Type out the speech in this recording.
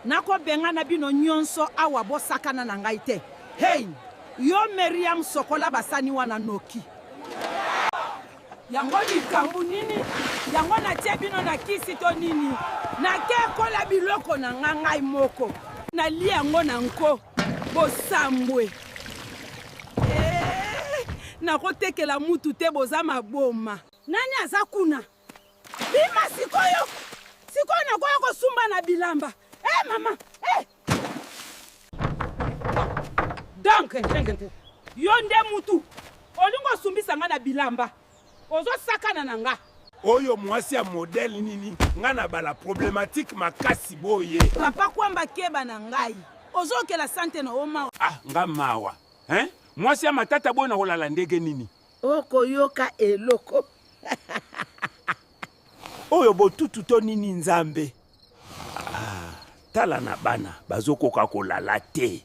Nakobengana bino nyonso awa bosakana na ngai te. Hein! Yo Meriam sokola basani wana noki. Yango likambu nini? Yango natie bino na kisi to nini? Nakekola biloko na nga ngai moko. Nalie yango na nko. Bosambwe. Eh, nakotekela mutu te boza maboma. Nani aza kuna? Bima sikoyo! Sikoyo nakoya kosumba na bilamba. Eh mama, eh! Donc, yo nde mutu olingi osumbisa nga na bilamba. Ozosakana na nga. Oyo mwasi ya modèle nini? Nga na bala problematique makasi boye. Papa Kwamba keba na ngai. Ozokela sante na yo mawa. Ah, nga mawa. Hein? Mwasi ya matata boye na kolala ndege nini? Okoyoka eloko. Oyo botutu to nini nzambe? Ah, tala na bana bazokoka kolala te.